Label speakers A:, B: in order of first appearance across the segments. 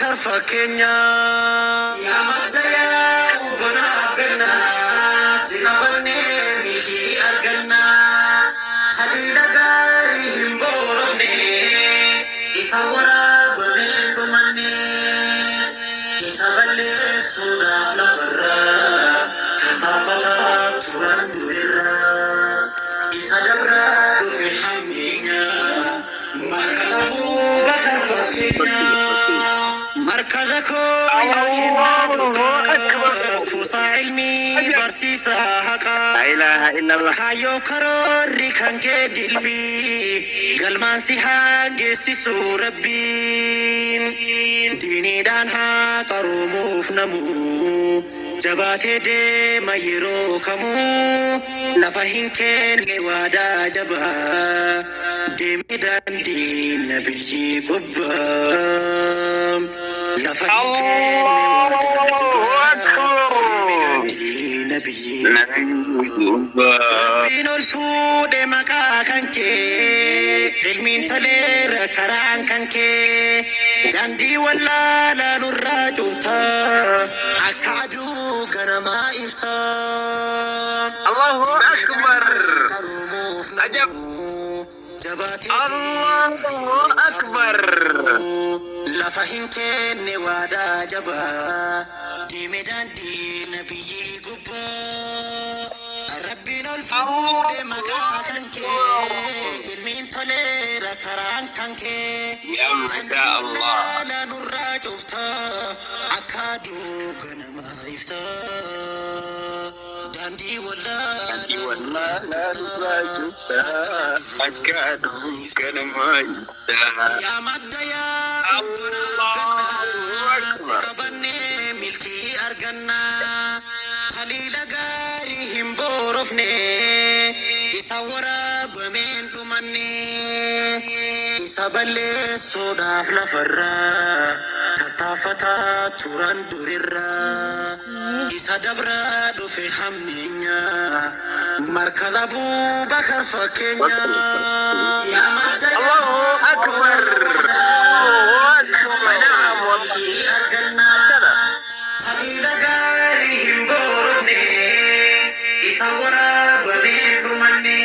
A: Abuubakar fakkeenya. Yaa madda yaa'u bonaaf gannaa, si qabannee milkii argannaa. Khaliila gaarii hin boorofne, isa waraabamee dhumanne. Isa balleessuudhaaf lafarraa, tattaafataa turan durirraa. Isa dabraa dhufe hammeenya, markaza Abuubakar fakkeenya. Markaza koo yaa kennaa
B: Allahu akbar.
A: dhugaa, kuusaa ilmii barsiisaa haqaa.
B: La ilaha illallah.
A: Kaayyoo karoorri kan kee dilbii, galmaan si haa geessisu rabbiin. Diiniidhaan haa qaroomuuf namu, jabaatee deema yeroo kamuu. Lafa hin kenne waadaa jabaa, deemee daandii nabiyyi gubbaa. Lafa hin kenne waadaa
B: Allahu
A: jabaa, deemee
B: akbar.
A: daandii nabiyyi
B: Nabi
A: gubbaa. Rabbiin ol fuudhe maqaa kan kee, ilmiin toleera karaan kan kee, daandii wallaalaa nurraa cufta, akka aduu ganamaa ibsa.
B: Allahu
A: Diiniidhaan
B: akbar.
A: haa qaroomuuf
B: Ajab.
A: namu, jabaatee deema
B: Allahu
A: yeroo
B: akbar.
A: kamuu. Lafa hin kenne waadaa jabaa, deeme daandii nabiyyi gubbaa. Rabbiin ol fuudhe maqaa kan kee, ilmiin toleera karaan kan kee,
B: Ya masha
A: daandii
B: Allah.
A: wallaalaa nurraa cufta, akka aduu ganamaa ifta. Daandii
B: Daandii
A: wallaalaa nurraa
B: wallaalaa
A: cufta,
B: nurraa cufta,
A: akka
B: akka
A: aduu
B: aduu
A: ganamaa ifta.
B: ganamaa ibsa.
A: Yaa madda yaa bonaaf
B: Allahu
A: gannaa, si
B: akbar.
A: qabannee milkii argannaa. Khaliila gaarii hin boorofne, isa waraabameen dhumanne. Isa balleessuudhaaf lafarraa, tattaafataa turan durirraa. Isa dabraa dhufe hammeenya, markaza Abuubakar fakkeenya. Yaa madda
B: Allahu
A: yaa
B: akbar.
A: bonaaf gannaa,
B: Allahu
A: si
B: akbar.
A: qabannee
B: Naam wallahi.
A: milkii argannaa.
B: Akkana.
A: Khaliila gaarii hin boorofne, isa waraabameen dhumanne.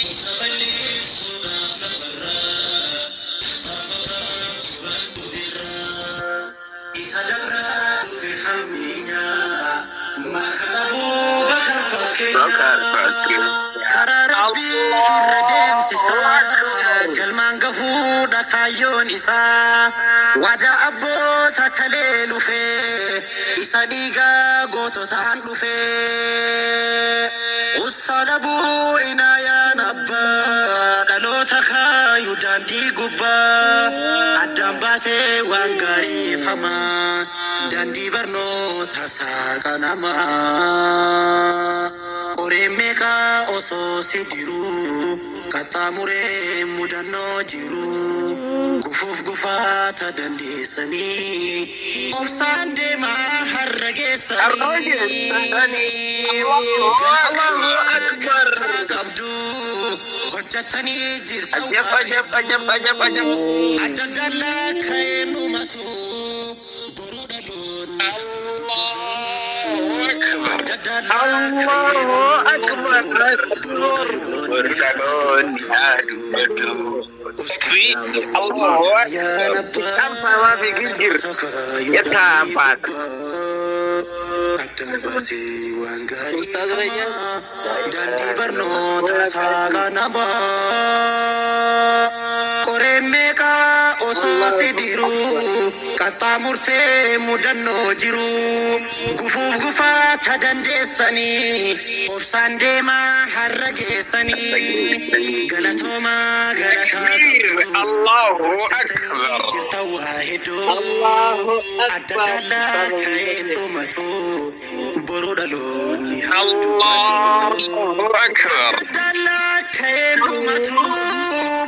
A: Isa balleessuudhaaf lafarraa, tattaafataa turan durirraa. Isa dabraa dhufe hammeenya, markaza Abuubakar fakkeenya.
B: Bakar fakkeenya.
A: Karaa rabbii irra
B: Allahu
A: deemsisaa,
B: akbar.
A: galmaan gahuudha kaayyoon isaa. Waadaa abboota kalee lufee, isa dhiigaa goototaan dhufee. Ustaad Abuu Inaayaan abbaa, dhaloota kaayu daandii gubbaa. Addaan baasee waan gaariifamaa, daandii barnoota saaqanamaa. Qoreen meeqaa osoo si diruu, qaxxaamuree mudannoo jiru. Gufuuf gufaata dandeessanii, obsaan deemaa har'a
B: Har'a
A: geessanii.
B: geessanii. Allahu
A: Galatoomaa
B: akbar.
A: galataa qabdu, hojjettanii jirtan
B: Ajab
A: waa
B: ajab ajab ajab ajab.
A: hedduu. Adda addallaa ka'ee dhumatu, boruu dhaloonni haa dubbatu.
B: Allahu akbar.
A: Adda addallaa ka'ee
B: Allahu
A: dhumatu,
B: akbar.
A: boruu
B: Boruu
A: dhaloonni haa
B: dhaloonni haa
A: dubbatu.
B: dubbatu.
A: Ustaad
B: Allahu
A: Inaayaan
B: akbar. Caamsaa fi
A: abbaa
B: girgir.
A: dhaloota kaayu
B: Yataa
A: daandii
B: abbaat.
A: gubbaa. Addaan baasee waan gaarii
C: Ustaaz Rajab.
A: hamaa, daandii barnoota saaqanamaa. Qoreen meeqaa osoo si
C: Allahu
A: diruu, qaxxaamurtee mudannoo jiru. Gufuuf gufaata dandeessanii, obsaan deemaa har'a geessanii. Galatoomaa galataa
B: Takbir.
A: qabdu,
B: Allahu
A: hojjettanii
B: akbar.
A: jirtan waa hedduu.
C: Allahu
A: Adda
C: akbar.
A: addallaa
C: Ustaaz
A: ka'een
C: Rajab.
A: dhumatu, boruu dhaloonni haa dubbatu.
B: Allahu akbar.
A: Adda addallaa ka'een dhumatu,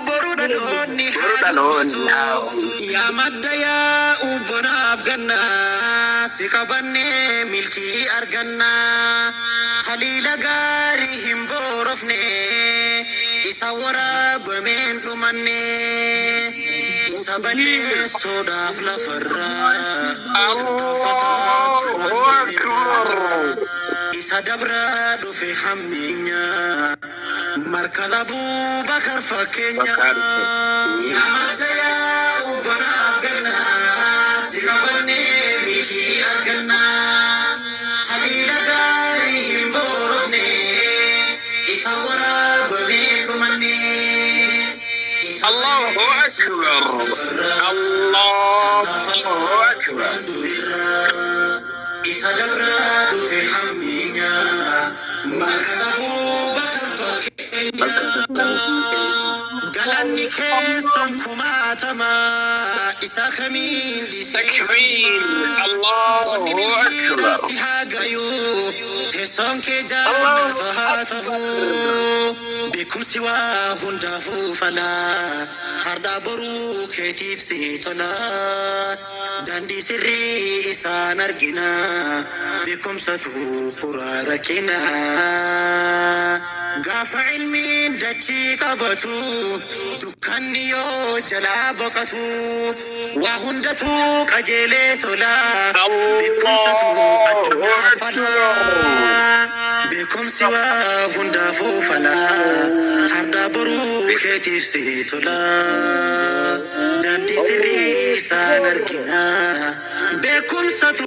A: boruu dhaloonni
B: Boruu
A: haa
B: dhaloonni
A: dubbatu.
B: haa
A: Yaa madda yaa'u bonaaf gannaa, si qabannee milkii argannaa. Khaliila gaarii hin boorofne, Isa waraabameen dhumanne, isa balleessuudhaaf lafarraa tattaafataa turan
B: Allahu
A: durirraa.
B: Akbar.
A: Isa dabraa dhufe hammeenya, markal Abuubakar fakkeenya. Yaa madda yaa'u banaaf gannaa, si qabannee milkii argannaa. Taliila gaarii hin boorofne, isa waraabameen dhumanne, isa
B: Allahu
A: balleessuudhaaf
B: Akbar.
A: lafarraa
B: Allahu
A: tattaafataa
B: Akbar.
A: turan durirraa. Isa dabraa dhufe hammeenya, markal Abuubakar fakkeenya. Galanni keessan kumaatama, isa kamiin dhiisee
B: Takbir.
A: kamimaa. Qonni
B: Allahu
A: milkiidhaan
B: Akbar.
A: si haa gayu, teessoon kee
B: Allahu
A: jannata haa ta'u.
B: Akbar.
A: Beekumsi waa hundaafuu fala, hardhaa boruu keetiif si tola. Daandii sirrii isaan argina, beekumsatu bu'uura rakkina. Gaafa ilmiin dachii qabatu, dukkanni yoo jalaa baqatu, waa hundatu qajeelee tola, beekumsatu
B: Allahu
A: addunyaa fala.
B: Akbar.
A: Beekumsi waa hundaafuu fala, hardhaa boruu keetiif si tola. Daandii sirrii isaan argina, beekumsatu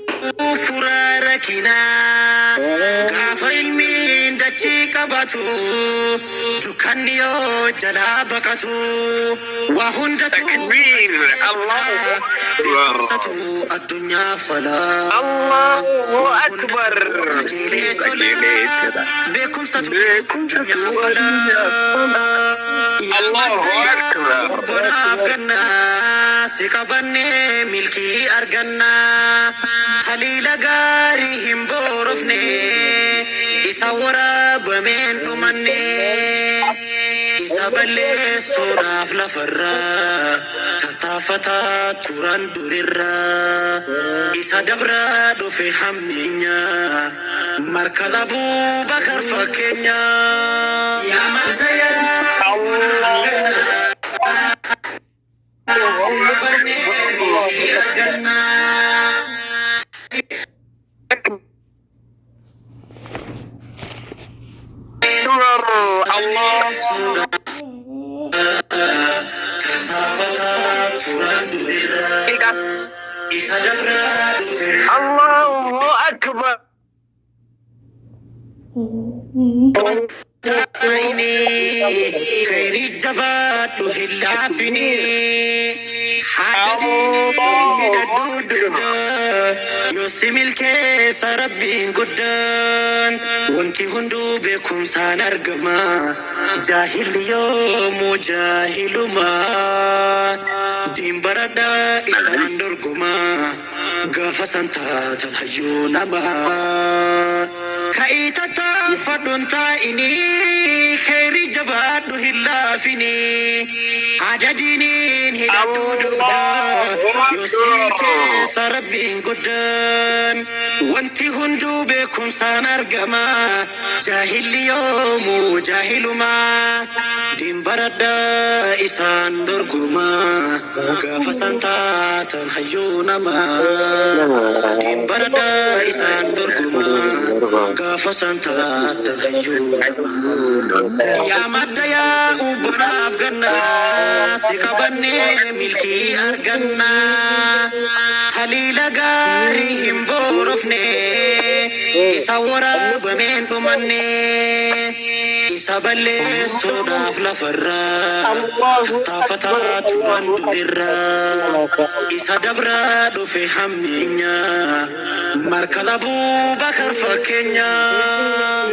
A: fura rakkina. Gaafa ilmiin dachii qabatu, dukkanni yoo jalaa baqatu, waa hundatu
B: Takbir.
A: qajeelee tola,
B: Allahu Akbar.
A: beekumsatu addunyaa fala.
B: Allahu
A: Waa
B: Akbar.
A: hundatu qajeelee tola,
B: Qajeelee tola.
A: beekumsatu
B: Beekumsatu
A: addunyaa fala.
B: addunyaa fala.
A: Yaa
B: Allahu
A: madda yaa'u
B: Akbar.
A: bonaaf gannaa, si qabannee milkii argannaa. Taliila gaarii hin boorofne, isa waraabameen dhumanne, isa balleessuudhaaf lafarraa tattaafataa turan durirraa. Isa dabraa dhufe hammeenya, markal Abuubakar fakkeenya. Yaa madda yaa'u bonaaf gannaa, si qabannee milkii argannaa.
B: Akbar.
A: Isa
B: Allah.
A: balleessuudhaaf tattaafataa turan durirraa. Isa dabraa dhufe
B: Allahu Akbar.
A: taa'ini, khayrii jabaadhu hin laafini. Haadha diinii
B: Allahu
A: hidhadhu
B: Akbar.
A: dugda, yoo si milkeessa rabbiin guddaan. Wanti hunduu beekumsaan argama, jaahilli yoomuu jaahiluma. Diin baradhaa isaan dorgoma, gaafa san taatan hayyuu namaa. Ka'ii tattaafadhuun taa'ini, khayrii jabaadhu hin laafini. Haadha diiniin hidhadhu dugda,
B: Allahu
A: yoo si
B: Akbar.
A: milkeessa rabbiin guddaan. Wanti hunduu beekumsaan argama, jaahilli yoomuu jaahiluma. Diin baradhaa isaan dorgoma, gaafa san taatan hayyuu namaa. Diin baradhaa isaan dorgoma, gaafa san taatan hayyuu namaa. Yaa madda yaa'u bonaaf gannaa, si qabannee milkii argannaa. Taliila gaarii hin boorofne, isa waraabameen dhumanne, isa balleessuudhaaf lafarraa
B: Allahu
A: tattaafataa
B: Akbar.
A: turan
B: Allahu
A: durirraa.
B: Akbar.
A: Isa dabraa dhufe hammeenya, markal Abuubakar fakkeenya.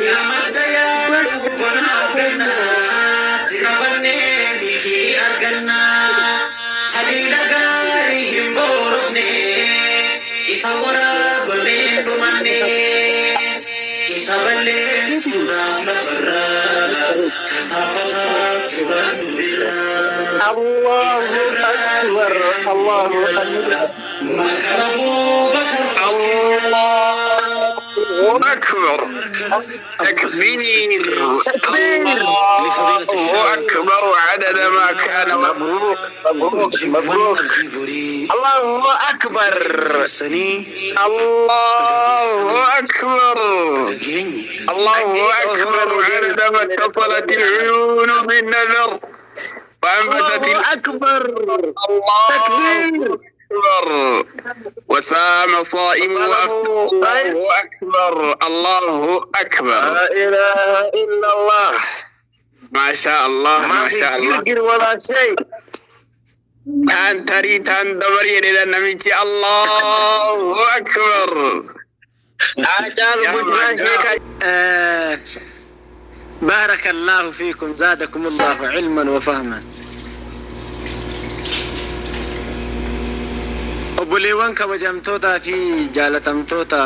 A: Yaa madda yaa'u bonaaf gannaa, si qabannee milkii argannaa. Taliila gaarii hin boorofne, isa waraabameen dhumanne, isa balleessuudhaaf lafarraa tattaafataa turan durirraa. Isa
B: Allahu
A: dabraa
B: Akbar.
A: dhufe
B: Allahu
A: hammeenya,
B: Akbar.
A: markal Abuubakar fakkeenya.
B: Allah. الله أكبر. تكبير. الله أكبر عدد ما كان. مبروك مبروك مبروك. الله أكبر. الله أكبر. الله أكبر عدد ما اتصلت العيون بالنذر وأنبتت.
C: الله أكبر.
B: الله
C: تكبير.
B: أكبر. وسام صائم وأفطر. الله أكبر. الله أكبر.
C: لا إله إلا الله.
B: ما شاء الله
C: ما
B: ما
C: في
B: شاء الله.
C: جرجر ولا شيء.
B: taan tarii taan dabarii jedhe namichi. Allahu akbar.
C: Haacaalu
B: Yaa
C: Bujraa
B: maashaa.
C: Sheeka. بارك الله فيكم، زادكم الله علما وفهما. Obboleewwan kabajamtootaa fi jaalatamtoota,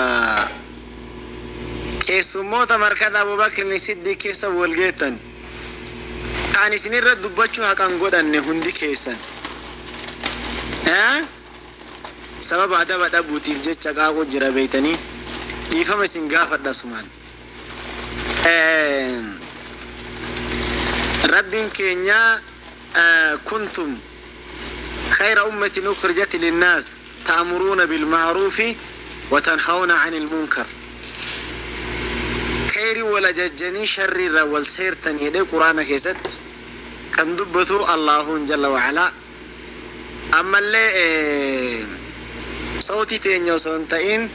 C: keessummoota markata Abubakrin Siddiq keessa wal geettan, kan isinirra dubbachuu haqan godhanne hundi keessan, Eh? Sababa adaba dhabuutiif jecha qaaquu jira beeytanii, dhiifama isin gaafadha sumaan. Rabbiin keenya كنتم خير أمة أخرجت للناس تأمرون بالمعروف وتنهون عن المنكر. خير ولا ججني شر والسير تنيدي قرآن كيست كان دبتو الله جل وعلا. أما اللي صوتي تينيو سنتين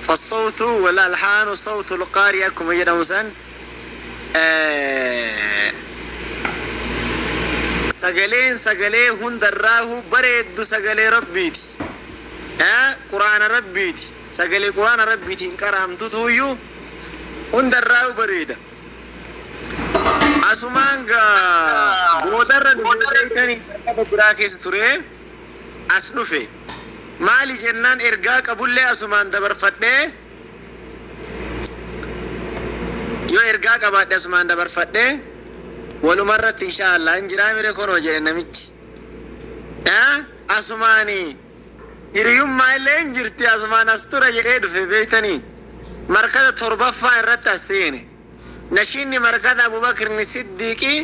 C: فالصوت والألحان صوت القارئ كما يدوسن. Sagaleen sagalee hundarraahu bareeddu sagalee Rabbiiti. Quraana Rabbiiti. Sagalee quraana Rabbiitiin qaraamtutuyyuu hundarraahu bareeda. Asumaan gaa boodarra dhufee biraa keessa ture as dhufe. Maali jennaan ergaa qabullee asumaan dabarfadhee, yoo ergaa qabaadhe asumaan dabarfadhee walumarratti insha Allah hin jiraa mire konoo jedhe namichi. Asumaani hiriyummaa illee hin jirti, asumaan as tura jedhee dhufe beektanii. Markata torbaffaa irratti as seene. Nashiinni markata Abubakrin Siddiqii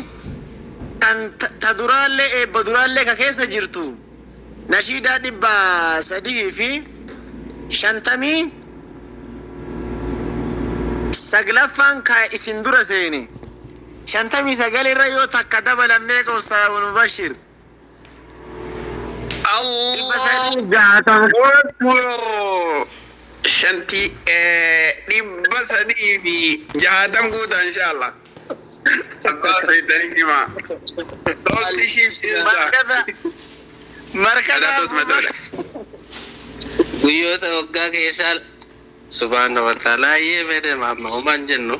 C: kan ta duraallee eebba duraallee ka keessa jirtu nashiidaa 359ffaan ka isin dura seene. 59 irra yoo takka dabalan meeqa, Ustaaz Abul Mubashir? 360.
B: Akbar. Shanti 360 guuta inshallah. Abbaa feetanii himaa. ሶስት ሺህ ስልሳ.
C: Markata markata
B: ሶስት መቶ
D: Guyyoota waggaa keessaa subhaana wa ta'ala ayyee fedhe amma homaan jennu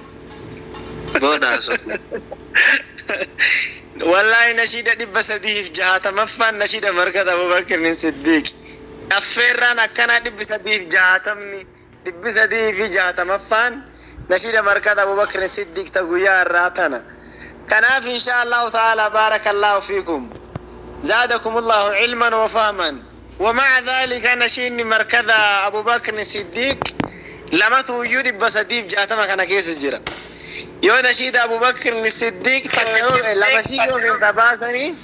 D: booda haasofne.
C: Wallahi nashiida 360ffaan nashiida markata Abubakar Siddiq. Affeerraan akkanaa 360ni 360ffaan nashiida markata Abubakar Siddiq ta guyyaa irraa tana. Kanaaf insha Allahu ta'ala barakallahu fiikum. زادكم الله علما وفهما. ومع ذلك نشيني مركز أبو بكر الصديق لمته يوري 360 كان كيس جرا. Yoo nashiida Abu Bakr Siddiq takka yoo lama sii yoo keessa baasanii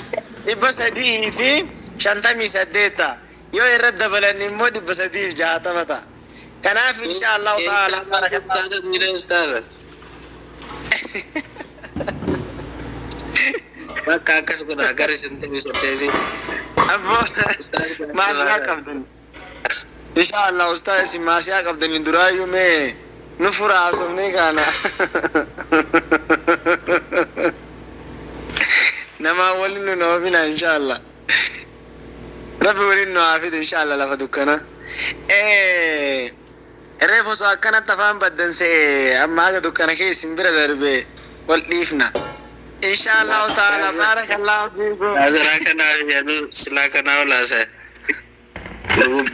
C: 358 ta'a. Yoo irra dabalan immoo 360 ta'a. Kanaaf insha Allahu ta'ala barakallahu.
D: Bakka akkas godha gara 58.
C: Abboo maasiyaa qabdan. Insha Allah ustaaz isin maasiyaa qabdan duraayyuu mee nu fura haasofnee kaana. Namaa waliin nu noofina insha Allah. Rabbi waliin nu haa fidu insha Allah lafa dukkana. Reef osoo akkanatti afaan baddanse amma haga dukkana kee isin bira darbe wal dhiifna. Insha Allahu ta'ala barakallahu fiikum.
D: Silaa kanaaf jedhu silaa kanaa olaasa. Lubbuu.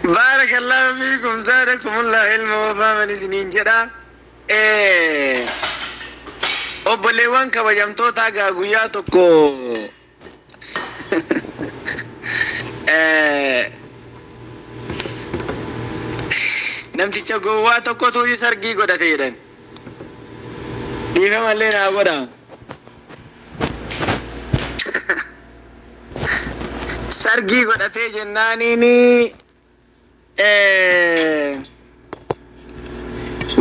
C: بارك الله فيكم، زادكم الله علما وفهما isiniin jedha. Obboleewwan kabajamtoota, gaa guyyaa tokko Namticha gowwaa tokkotu sargii godhate jedhan. Dhiifamallee naa godha. Sargii godhatee jennaaniin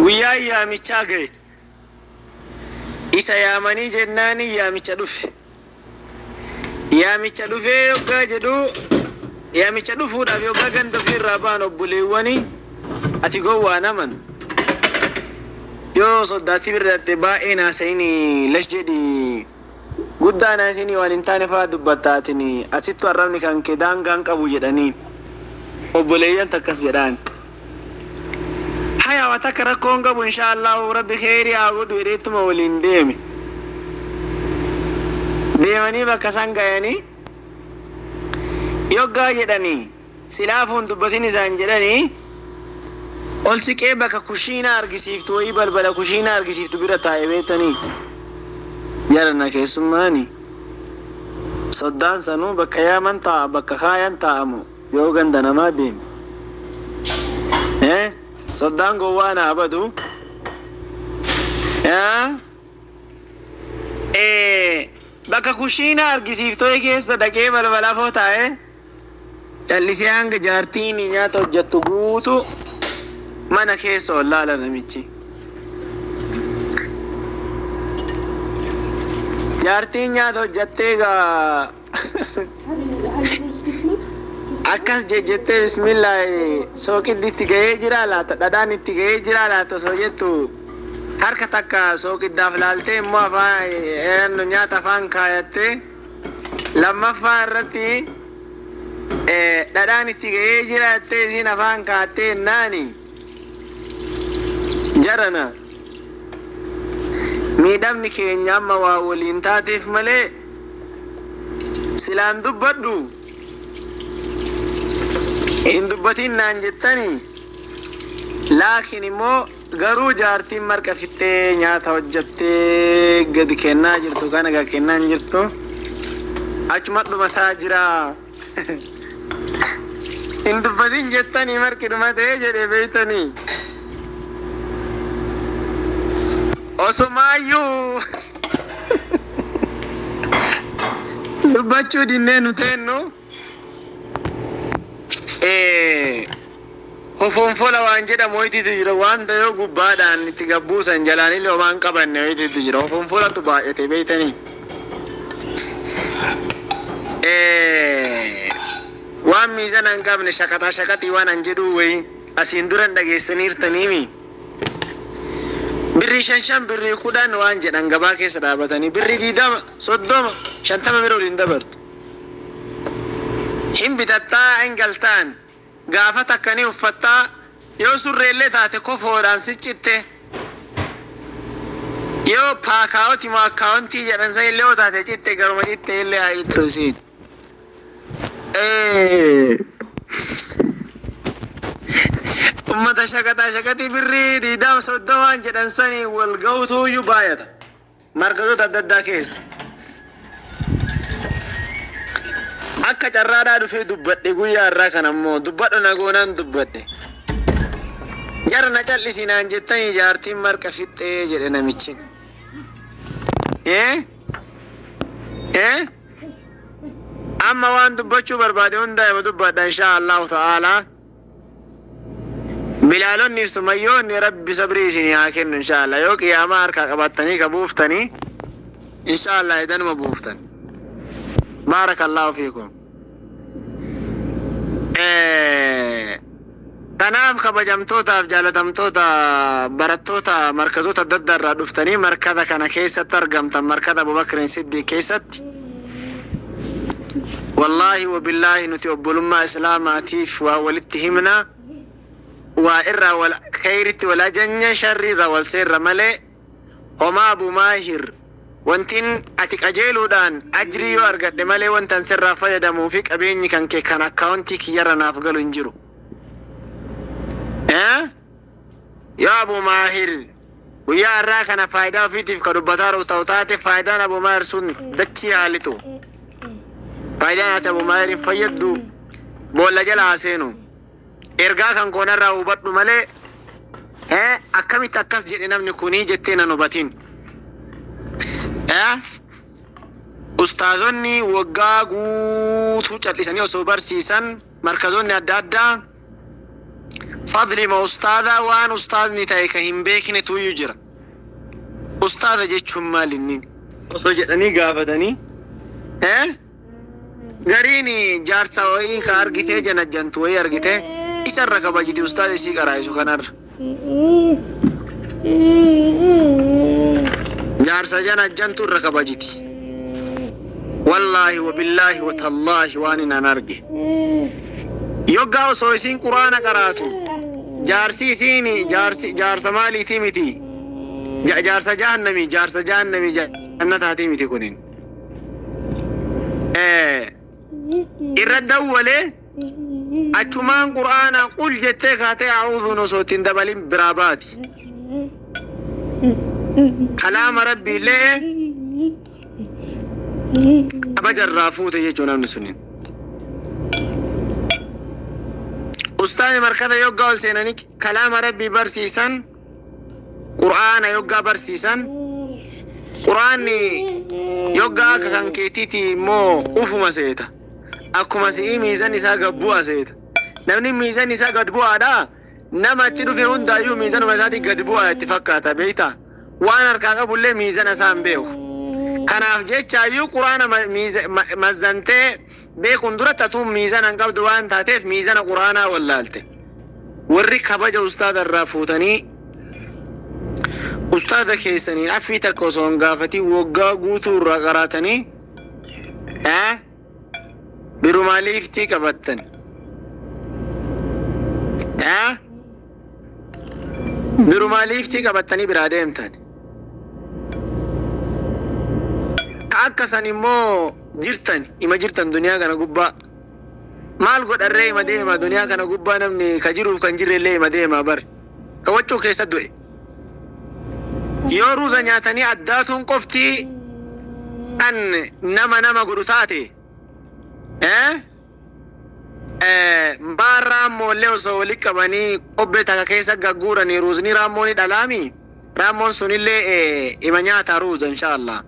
C: guyyaa yaamichaa gahe. Isa yaamanii jennaanii yaamicha dhufe. Yaamicha dhufee yoggaa jedhu, yaamicha dhufuudhaaf yoggaa ganda ofiirraa ba'an, obboleewwanii, "Ati gowwaa naman yoo soddaatti bira dhatte baay'ee haasa'inii, lash jedhi, guddaan haasa'inii, waan hin taane fa'aa dubbattaatin, asittu arrabni kan kee daangaan qabu," jedhanii obboleeyyan takkas jedhaan. Haya, waa takka rakkoon qabu, insha Allahu rabbi kheyrii haa godhu jedheetuma waliin deeme. Deemanii bakka san gayanii yoggaa jedhanii, silaafuun dubbatin isaan jedhanii, ol siqee bakka kushiinaa argisiiftu wayii, balbala kushiinaa argisiiftu bira taa'e. Beetanii jarana, keessummaani soddaan sanuu bakka yaaman taa'a, bakka kaayan taa'amu yoo ganda namaa deeme. Soddaan gowwaa naa badu. Bakka kushiinaa argisiiftoo keessa dhaqee balbala afoo taa'e, callisee hanga jaartiin nyaata hojjettu guutu mana keessa ol laala namichi. Jaartiin nyaata hojjattee egaa akkas jejjettee, bismillah, sooqiddi itti gahee jira laata, dhadhaan itti gahee jira laata osoo jettu, harka takka sooqiddaaf laaltee immoo afaan nyaata afaan kaayattee, lammaffaa irratti dhadhaan itti gahee jira jettee isiin afaan kaattee naani, jarana, miidhamni keenya amma waa waliin taateef malee silaan dubbadhu hin dubbatin naan jettanii, laakiin immoo garuu jaartiin marqa fixxee nyaata hojjattee gadi kennaa jirtu kana gad kennaa hin jirtu, achuma dhumataa jira. Hin dubbatin jettanii, marqi dhumatee jedhe. Beeytanii, osomaayyuu dubbachuu dinnee nu teennu, hofonfola waan jedhamu wayitiitu jira. Wanta yoo gubbaadhaan itti gabbuusan jalaan illee homaan qabanne wayitiitu jira. Hofonfolatu baay'ate. Beeytanii, waan miizana hin qabne, shaqaxaa shaqaxii waan an jedhuu wayi asiin duran dhageessaniirtaniimi. Birrii shan shan, birrii 10 waan jedhan gabaa keessa dhaabatanii, birrii 20, 30, 50 bira waliin dabartu. Hin bitattaa, hin galtaan, gaafa takkanii uffattaa, yoo surreellee taate kofoodhaan siccitte, yoo paakaawoti moo akkaawontii jedhan san illee yoo taate citte, garuma citte illee haa ittu isiin. Ummata shaqaxaa shaqaxii birrii 20, 30n jedhan sanii wal ga'utuuyyuu baay'ata. Markatoota adda addaa keessa. Akka carraadhaa dhufee dubbadhe. Guyyaa irraa kana immoo dubbadhu nagoonaan dubbadhe. "Jara na cal'isi naan jettanii, jaartiin marqa fixxee," jedhe namichi. Eh? Eh? Amma waan dubbachuu barbaade hunda ima dubbadha, insha Allahu ta'ala. Bilaalonni fi sumayyoonni, rabbi sabrii isinii haa kennu, insha Allah. Yoo qiyaamaa harkaa qabattanii ka buuftanii, insha Allah edanuma buuftan. Baarakallahu fiikum. Kanaaf kabajamtootaaf jaalatamtoota barattoota markazoota adda addaa irraa dhuftanii markaza kana keessatti argamtan, markaza Abubakrin Siddiq keessatti, wallaahi wabillaahi, nuti obbolummaa islaamaatiif waa walitti himna, waa irraa wal kheyritti wal ajanya, sharri irraa wal seerra malee homaa. Abu Maahir, wantin ati qajeeluudhaan ajrii yoo argadhe malee wantan sirraa fayyadamuu fi qabeenyi kan kee kan akkaawuntii kiyyarra naaf galu hin jiru. Eh? Yoo Abu Maahir guyyaa har'aa kana faayidaa ofiitiif ka dubbataa jiru ta'u taate, faayidaan Abu Maahir sun dachii haa lixu. Faayidaan ati Abu Maahir hin fayyaddu. Boolla jala haa seenu. Ergaa kan koonarraa hubadhu malee akkamitti akkas jedhe namni kunii jettee nan hubatin. Ustaazonni waggaa guutuu cal'isanii osoo barsiisan markazoonni adda addaa fadlima ustaadaa waan ustaazni ta'e kan hin beekne tuyyuu jira. Ustaaza jechuun maal inni? Osoo jedhanii gaafatanii. Gariin jaarsa wayii ka argitee janajjantu wayii argitee isarra kabajiti ustaaza isii qaraa'isu kanarra. Jaarsa janajjantu irra kabajiti. Wallaahi wabillaahi watallaahi waan hin arge. Yoggaa osoo isiin quraana qaraatu jaarsi isiin jaarsi jaarsa maaliitii miti? Jaarsa jahannamii jaarsa jahannamii jannataatii miti kunin. Irra dawwalee achumaan quraana qul jettee kaatee a'uudhuun osoo ittiin dabalin biraa baati. Kalaama rabbii illee kabajarraa fuute jechuu namni sunin. Ustaani markata yoggaa ol seenanii kalaama rabbii barsiisan, qur'aana yoggaa barsiisan, qur'aanni yoggaa akka kan keetiiti immoo ufuma seeta. Akkuma si'ii miizan isaa gad bu'a seeta. Namni miizan isaa gad bu'aadha. Nama itti dhufe hundaayyuu miizanuma isaatii gad bu'a itti fakkaata beektaa? Waan harkaa qabullee miizana isaa hin beeku. Kanaaf jechaayyuu quraana mazzantee beekuun duratti atuu miizana hin qabdu waan taateef miizana quraanaa wallaalte. Warri kabaja ustaaza irraa fuutanii ustaaza keessaniin affii takka osoo hin gaafatiin waggaa guutuu irraa qaraatanii birumaa liiftii qabattan. Birumaa liiftii qabattanii biraa deemtan. Ka akka san immoo jirtan ima jirtan duniyaa kana gubbaa. Maal godharree ima deema duniyaa kana gubbaa namni ka jiruuf kan jirre illee ima deema bar. Ka waccuu keessa du'e. Yoo ruuza nyaatanii addaatuun qofti kan nama nama godhu taate. Maan raammoollee osoo walitti qabanii qobbee takka keessa gagguuranii ruuzni raammoo ni dhalaami. Raammoon sunillee ima nyaata ruuza inshaallah.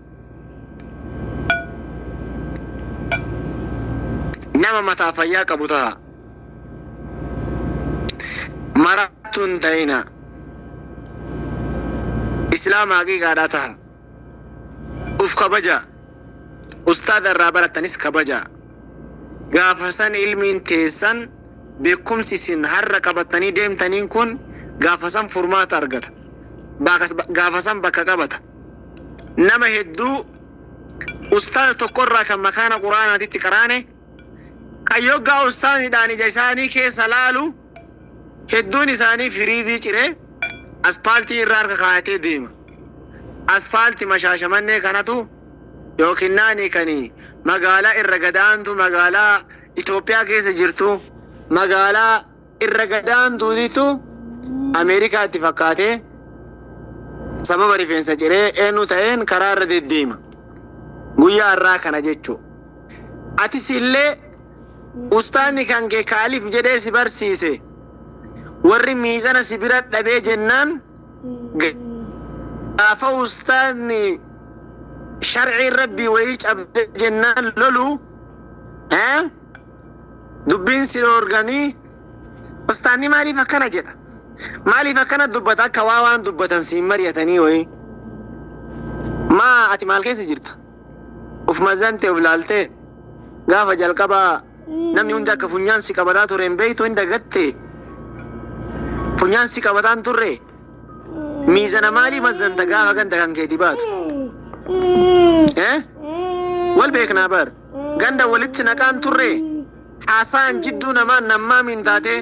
C: Nama mataa fayyaa qabu ta'a. Maraattuu hin ta'ina. Islaama haqiiqaadhaa ta'a. Uf kabaja. Ustaaza irraa barattanis kabaja. Gaafa san ilmiin teessan beekumsi isin har'a qabattanii deemtaniin kun gaafa san furmaata argata. Gaafa san bakka qabata. Nama hedduu ustaaza tokkorraa kan makaana quraanaatitti qaraane kan yoggaa ustaazidhaan ija isaanii keessa laalu hedduun isaanii firiizii ciree aspaaltii irra harka kaayatee deema. Aspaaltii mashaashamannee kanatu yookiin naanii kan magaalaa irra gadaantu magaalaa Itoophiyaa keessa jirtu magaalaa irra gadaantuutitu Ameerikaatti fakkaatee sababa rifeensa ciree eenyu ta'een karaa irra deddeema. Guyyaa irraa kana jechuu. Atis illee ustaanni kan kee kaaliif jedhee si barsiise warri miizana si bira dhabee jennaan gaafa ustaanni sharcii rabbii wayii cabde jennaan lolu dubbiin si dhoorganii ustaanni maaliif akkana jedha maaliif akkana dubbata akka waa waan dubbatan siin mari'atanii wayii maa ati maal keessa jirta uf mazante uf laaltee gaafa jalqabaa namni hundi akka funyaan si qabataa ture hin beektu hin dagatte funyaan si qabataan turre miizana maalii mazzanta gaafa ganda kan keeti baatu wal beeknaa bar ganda walitti naqaan turre haasaan jidduu namaan nammaa min taate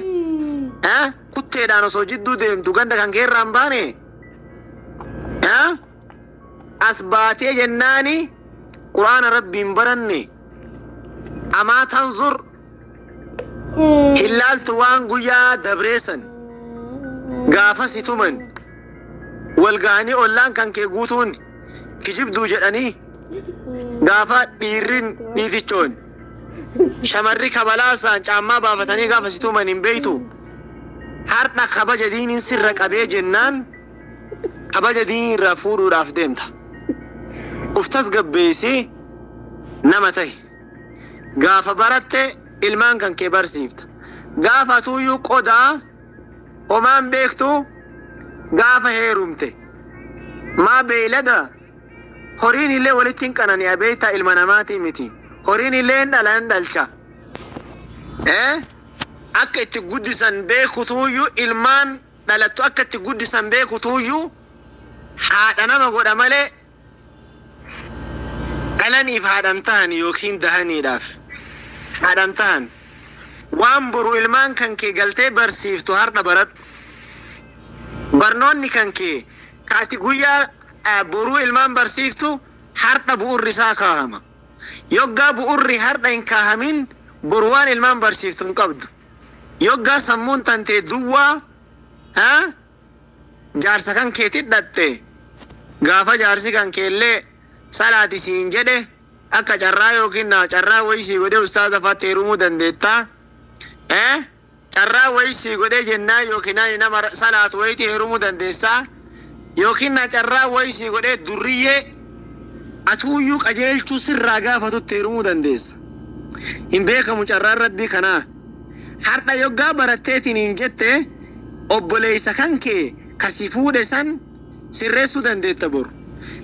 C: kutteedhaan osoo jidduu deemtu ganda kan keerraa hin baane as baatee jennaani quraana rabbiin baranne amaa tanzur hin laaltu waan guyyaa dabreessan gaafa si tuman wal ga'anii ollaan kan kee guutuun kijibduu jedhanii gaafa dhiirrin dhiitichoon Shamarri kabalaasaan caammaa baafatanii gaafa si tuman hin beeytu. Har'a kabaja diiniin sirra qabee jennaan kabaja diinii irraa fuudhuudhaaf deemta. Uf tasgabbeessi, nama tahi. Gaafa baratte ilmaan kan kee barsiifta. Gaafa tuuyyuu qodaa homaan beektu gaafa heerumte. Maa beeylada horiin illee walitti hin qanani'a beektaa, ilma namaatii miti. Horiin illee hin dhala, hin dhalcha. Akka itti guddisan beekutuuyyuu, ilmaan dhalattu akka itti guddisan beekutuuyyuu haadha nama godha malee dhalaniif haadhan tahan yookiin dahaniidhaaf haadhan tahan. Waan boru ilmaan kan kee galtee barsiiftu har'a baradhu. Barnoonni kan kee kaati guyyaa boruu ilmaan barsiiftu har'a bu'urri isaa kaahama. Yoggaa bu'urri har'a hin kaahamin, boru waan ilmaan barsiiftu hin qabdu. Yoggaa sammuun tantee duwwaa jaarsa kan keetti hidhatte, gaafa jaarsi kan keellee salaati siin jedhe, akka carraa yookiin naa carraa wayii sii godhee ustaaza faatti heerumuu dandeettaa. Carraa wayii sii godhee jennaan yookiin nama salaatu wayiitti heerumuu dandeessaa. Yookiin na carraa wayii sii godhee durriyyee atuuyyuu qajeelchuu sirraa gaafatutti heerumuu dandeessa. Hin beekamu carraan rabbii kanaa. Har'a yoggaa baratteetiin hin jette, obboleessa kan kee kasi fuudhe san sirreessuu dandeetta boru.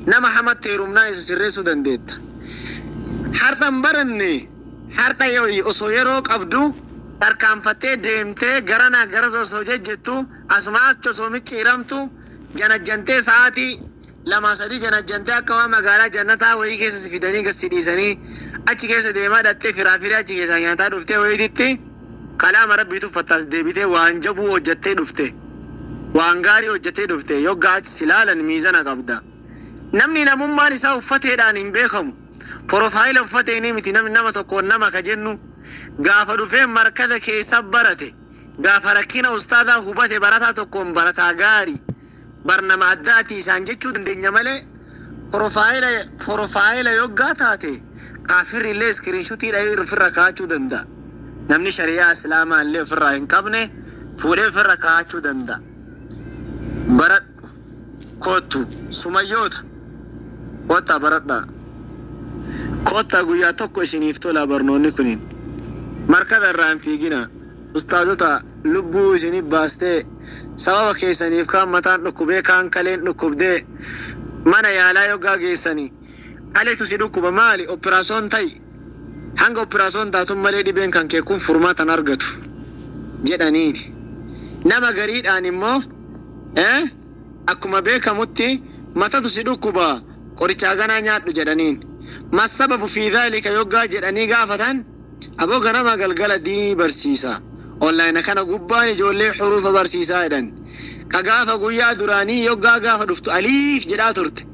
C: Nama hamatti heerumnaan isa sirreessuu dandeetta. Har'a hin baranne, har'a osoo yeroo qabdu tarkaanfattee deemtee garanaa gara osoo jejjettu, asuma achi osoo micciiramtu, janajjantee sa'aatii 2-3 janajjantee akka waan magaalaa jannataa wayii keessa si fidanii gad si dhiisanii achi keessa deemaa dhattee firaafirii achi keessaa nyaataa dhuftee wayiititti kalaama rabbii tuffattaas deebitee waan jabuu hojjettee dhufte. Waan gaarii hojjettee dhufte yoggaa achi si laalan miizana qabda. Namni namummaan isaa uffateedhaan hin beekamu. Profile uffateeni miti namni nama tokkoon nama ka jennu. Gaafa dhufee markada keessa barate, gaafa rakkina ustaadaa hubate, barataa tokkoon barataa gaarii barnama addaati isaan jechuu dandeenya malee, profile yoggaa taate kaafirri illee screenshot dhahee ofirra kaa'achuu danda'a. Namni shari'aa islaamaa illee ofirraa hin qabne fuudhee ofirra kaa'achuu danda'a. Baradhu, koottu sumayyoota, kottaa baradhaa. Kottaa, guyyaa tokko isiniif tola barnoonni kuniin. Markada irraa hin fiigina. Ustaazota lubbuu isiniif baastee, sababa keessaniif kaan mataan dhukkubee, kaan kaleen dhukkubdee mana yaalaa yoggaa geessanii, kaleetu si dhukkuba, maali, operaation ta'i, hanga operaation taatun malee dhibeen kan kee kun furmaatan argatu jedhaniini. Nama gariidhaan immoo akkuma beekamutti matatu si dhukkuba, qorichaa ganaa nyaadhu jedhaniin. Masababu fi dhaalika yoggaa jedhanii gaafatan, aboo ganama galgala diinii barsiisa. Online kana gubbaan ijoollee xuruufa barsiisaa jedhan. Ka gaafa guyyaa duraanii yoggaa gaafa dhuftu aliif jedhaa turte.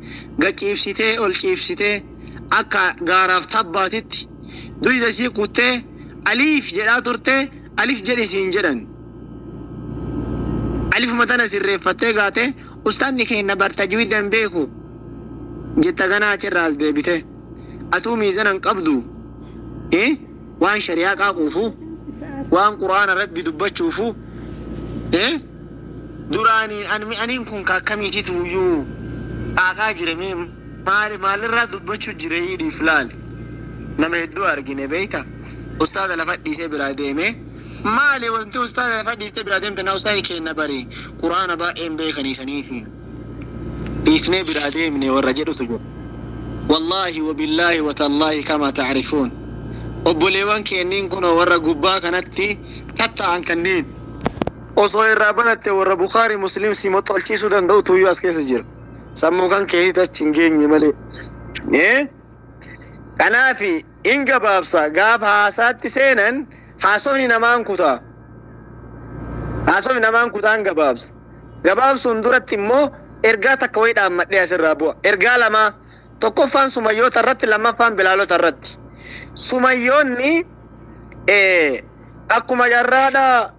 C: Gaciibsitee ol ciibsitee akka gaaraaf tabbaatitti duyda isii kuttee aliif jedhaa turte, alif jedhi siin jedhan. Alifuma tana sirreeffattee gaate, ustaanni keenya bartajwiidan beeku jetta ganaa achirraa as deebite. Atuu miizana hin qabdu. Waan shari'aa qaaquufu, waan quraana rabbi dubbachuufu, duraaniin aniin kun akkamiititu iyyuu qaaqaa jire, mee maali maalirraa dubbachuu jire hidhiif laali. Nama hedduu argine beeyta. Ustaaza lafa dhiisee biraa deeme. Maali wanti ustaaza lafa dhiisee biraa deemte? Na ustaazni keenya bari quraana baay'een beekanii saniifi. Dhiifnee biraa deemne warra jedhutu jira. Wallaahi wabillaahi watallaahi kama ta'rifuun. Obboleewwan kenniin kun warra gubbaa kanatti tatta'an kanneen osoo irraa baratte warra Bukaarii Muslim si moxolchiisuu danda'u tuyyuu as keessa jira. Sammuu kan keetiitu achi hin geenye malee. Kanaafi in gabaabsa, gaafa haasaatti seenan haasofni namaan kutaa. Haasofni namaan kutaan gabaabsa. Gabaabsuun duratti immoo ergaa takka wayii dhaammadhee asirraa bu'a. Ergaa lama, tokkoffaan sumayyoota irratti, lammaffaan bilaalota irratti. Sumayyoonni akkuma jarraadha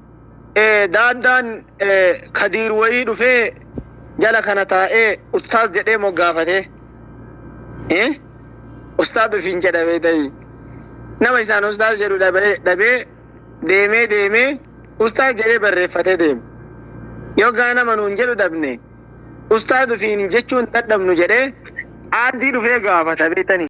C: daaddaan kadiir wayii dhufee jala kana taa'ee ustaaz jedhee moggaafate. Ustaaz ofiin jedhamee ta'ii. Nama isaan ustaaz jedhu dhabee deemee deemee ustaaz jedhee barreeffatee deema. Yoo gaa nama nuun jedhu dhabne ustaaz ofiin jechuun dadhabnu jedhee aardii dhufee gaafata beektanii.